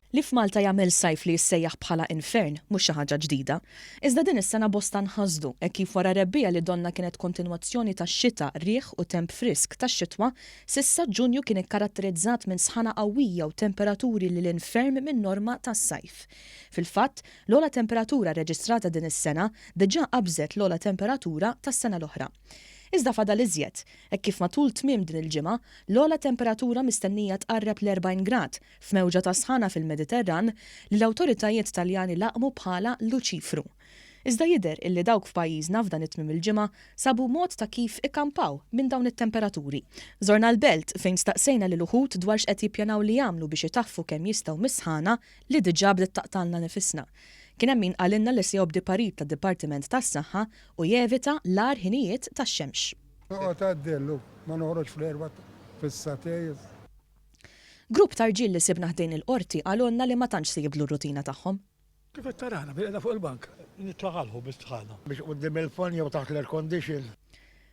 Li f'Malta jagħmel sajf li jissejjaħ bħala infern mhux xi ħaġa ġdida. Iżda din is-sena bosta nħasdu hekk kif wara rebbiegħa li donnha kienet kontinwazzjoni ta' xita, riħ u temp frisk tax-xitwa, s'issa Ġunju kien ikkaratterizzat minn sħana qawwija u temperaturi lil hinn ferm min-norma tas-sajf. Fil-fatt, l-ogħla temperatura rreġistrata din is-sena diġà qabżet l-ogħla temperatura tas-sena l-oħra. Iżda fadal iżjed, hekk kif matul tmiem din il-ġimgħa, l-ogħla temperatura mistennija tqarreb l-40 grad, f'mewġa ta' sħana fil-Mediterran li l-awtoritajiet Taljani laqmu bħala Luċifru. Iżda jidher illi dawk f'pajjiżna f'dan it-tmiem il-ġimgħa sabu mod ta' kif ikampaw minn dawn it-temperaturi. Żorna l-Belt fejn staqsejna lil uħud dwar x'qed jippjanaw li jagħmlu biex itaffu kemm jistgħu mis-sħana li diġà bdiet taqtgħalna nifisna. Kien hemm min qalilna li se jobdi parir tad-Dipartiment tas-Saħħa u jevita l-agħar ħinijiet tax-xemx. Noqgħod għad-dell u ma noħroġx fl-erbgħa fis-sagħtej. Grupp ta' rġiel li sibna ħdejn il-Qorti qalulna li ma tantx se jibdlu r-rutina tagħhom. Kif qed tarana, bilqiegħda fuq il-bank, nitlaħalħu bis-sħana. Biex quddiem il-forn jew taħt l-air condition.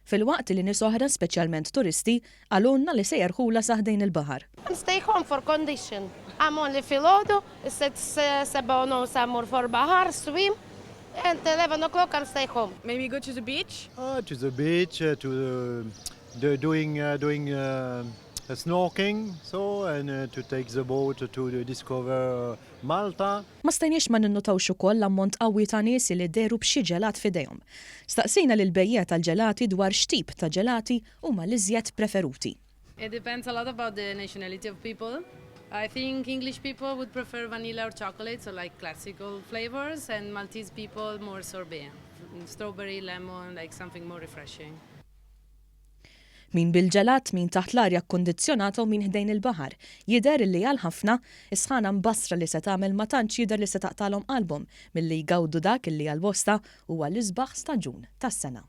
Filwaqt li nies oħra, speċjalment turisti, qalulna li se jerħulha sa ħdejn il-baħar. I'm stay home for condition. I'm only filgħodu, is-7:30 mmur for baħar, swim, and 11 o'clock I'm stay home. Maybe go to the beach. To the beach, to the doing doing snorking so and to take the boat to discover Malta. Ma stajniex ma ninnotawx ukoll l-ammont qawwi ta' nies li dehru b'xi ġelat f'idejhom. Staqsejna lill-bejjiegħa tal-ġelati dwar x'tip ta' ġelati huma l-iżjed preferuti. It depends a lot about the nationality of people. I think English people would prefer vanilla or chocolate, so like classical flavors, and Maltese people more sorbet, strawberry, lemon, like something more refreshing. Min bil-ġelat, min taħt l-arja kkundizzjonata u min ħdejn il-baħar. Jidher illi għal ħafna, is-sħana mbassra li se tagħmel ma tantx jidher li se taqtagħlhom qalbhom milli jgawdu dak illi għal bosta huwa l-isbaħ staġun tas-sena.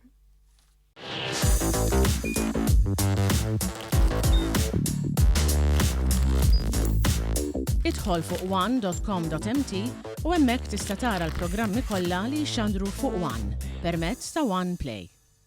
Idħol fuq one dot com dot mt u hemmhekk tista' tara l-programmi kollha li jixxandru fuq one permezz ta' One Play.